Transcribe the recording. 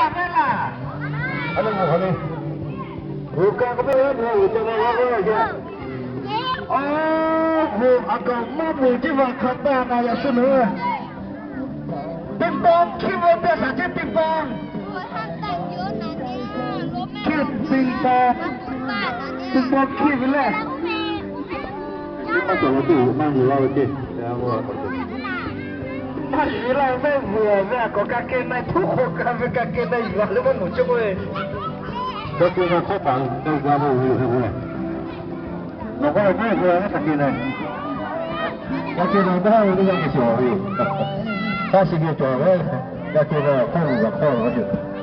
Aˉ, a le, oˬ kaꞈ k'o, maˇ g'a mawˬ uiˍ te la g'a g'aˇ ve. Aˉ, oˬ, a kaꞈ maˇ mawˬ ceˇ va hk'a taˇ na yaꞈ shu nawˬ. Teˇ paw hkiˇ ve teˇ shaˍ ceˇ teˇ paw. Hkiˇ teˇ paw, teˇ paw hkiˇ ve lehˬ. Maˇ cawˬ ve teˇ, maˇ yuˬ laˇ ve teˇ. Maˇ yuˬ laˇ ve mehˆ vuiˬ ve a k'awꞈ ka keh na, htuˉ hk'aw ka ve ka keh na yuˬ a leh maˇ mawˬ cawˇ k'oˆ ve. Ka keh na hkawˇ hpaˍ ve g'a ve oˬ ve yoˬ hk'e k'o lehˬ. Nawˬ k'o lehˬ mehˆ vuiˬ ve ka keh na. Ka keh na baˆ ve teˇ g'aˇ keh cawˬ ve yoˬ. Hk'aˇ shi geh cawˬ ve. Ka keh na hkawˇ vuiˬ g'a hk'awˇ ve yoˬ.